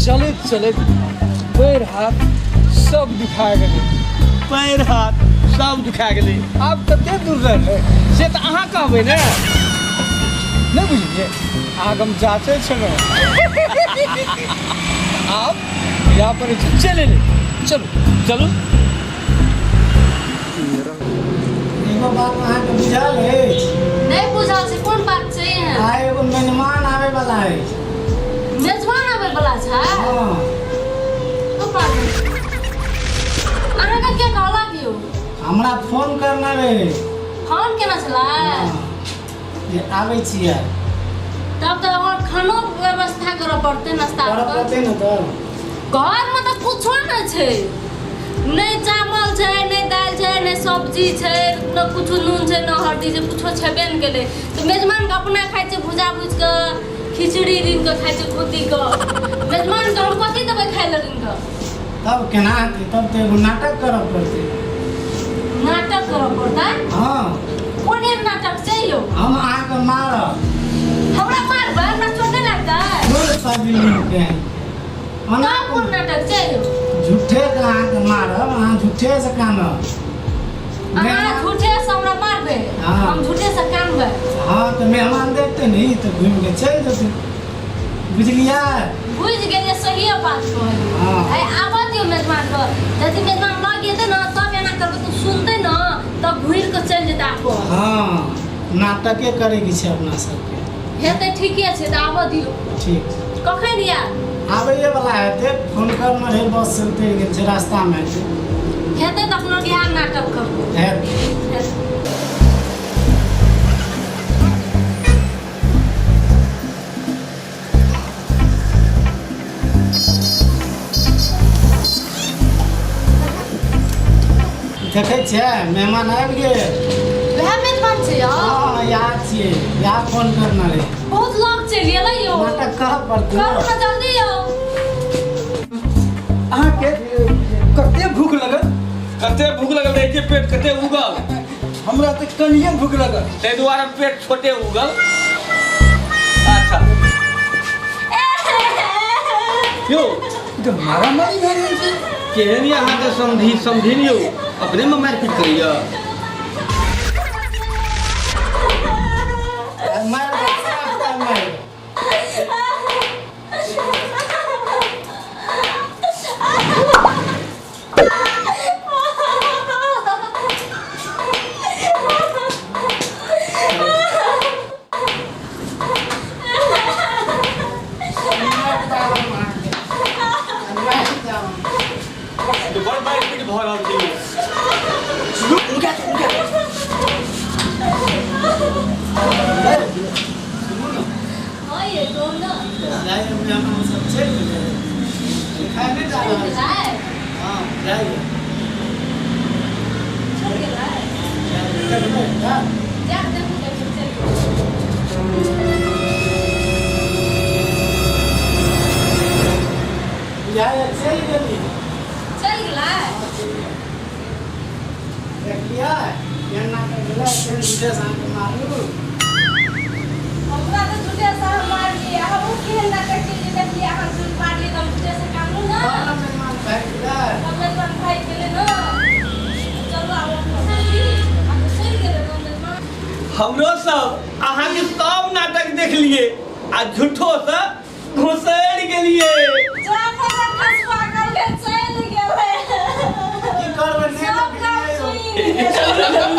चलैत चलैत पैर हाथ सब दुखा गेलै। पैर हाथ सब दुखा गेलै। आब कते दूर रहलै से तऽ अहाँ कहबै ने। नहि बुझलियै, अहाँके हम जाँचै छलहुँ। आब यहाँ पर चलि एलै, चलू चलू। एगो बात अहाँके बुझल अछि? नहि बुझल छै। कोन बात छै? आइ एगो मेहमान आबै वाला अछि। मेजबान आबै वाला छै? हँ। अहाँके के कहलक यौ? हमरा फोन करना रहे। फोन केना छलै? जे आबै छियै। तब तऽ और खानो व्यवस्था करऽ पड़तै, नाश्ता करऽ पड़तै ने। तऽ घरमे तऽ कुछो नहि छै, नहि चावल छै, नहि दालि छै, नहि सब्जी छै, नहि कुछो नून छै, नहि हल्दी छै, कुछो छेबे नहि केलै। तऽ मेजबानके अपना खाइ छै भुजा भुजि कऽ, खिचड़ी ऋण कऽ खाइ छै खोती कऽ। मेजबानके हम कथी देबै खाइ लए ऋण कऽ? तब केना हेतै? तब तऽ एगो नाटक करऽ पड़तै। नाटक करऽ पड़तै? हँ। कोन एहन नाटक छै यौ? हम अहाँके मारब। हमरा मारबै? हमरा चोट नहि लागतै? छोड़ पाबिल के ओना। तब कोन नाटक छै यौ? झूठे के अहाँके मारब, अहाँ झूठे से कानब। अहाँ झूठे से हमरा मारबै? हँ। हम झूठे से कानबै? हँ, तऽ मेहमान देखतै ने तऽ घुमि के चलि जेतै, बुझलियै? बुझि गेलियै, सहिए बात कहलियै। हँ। आइ आबऽ दियौ मेजबान के। यदि मेजबान लग जेतै ने तब एना करबै तऽ सुनतै ने तब घुरि कऽ चलि जेतै आपस। हँ, नाटके करैके छै अपना सबके। हेतै, ठीके छै, तऽ आबऽ दियौ। ठीक। कखन आयत? आबैए वाला हेतै, फोन करने रहै, बस से उतरि गेल छै, रास्तामे हेतै। हेतै तऽ अपनो इएह नाटक करबै। हेतै। हेतै। देखै छियै, मेहमान आबि गेल। वएह मेजबान छै यौ? हँ, याद छियै, याद फोन करने रहै। बहुत लग चलि गेलै यौ। नाटक करऽ पड़तै। करू ने जल्दी यौ। अहाँके कते भूख लगल? कते भूख लगल रहै छै, पेट कते उगल। हमरा तऽ कनिए भूख लगल। ताहि दुआरे पेट छोटे उगल। अच्छा यौ। ई तऽ मारामारी भए गेल छै। केहन यऽ अहाँके समधि? समधिन यौ, अपनेमे मारिपीट करैया। मारि दे, साफ कर मारि। बड़ मारिपीट भऽ रहल छै यौ। उनका उनका। हँ ये, कहू ने। जाइए, मेहमान सब चलि गेलै, खाय नहि जा चलि रहल छै। गेलै? हँ, जाइए। चलि गेलै? देखबै, जा। जा कऽ देखू, देखू, चलि गेलै। जाइए, चलि गेली। चलि गेलै? देखलियै केहन नाटक भेलै? केहन झूठे से अहाँके मारलू। हमरा तऽ झूठे से अहाँ मारलियै। हमहूँ केहन नाटक केलियै, देखलियै? अहाँ झूठ मारलियै तऽ हम झूठे से कानलहुँ ने। तब ने मेहमान भागि गेलै। तब मेजबान भागि गेलै ने। चलू आब अपनो की आब तऽ चलि गेलै ने मेजबान। हमरो सब अहाँके सब नाटक देखलिए आ झूठो से घुसैड़ गेलिए। जा फसर खसुआ करके चलि गेलै। की करबै, नहि सब काम देखलियै। सुनि गेलै।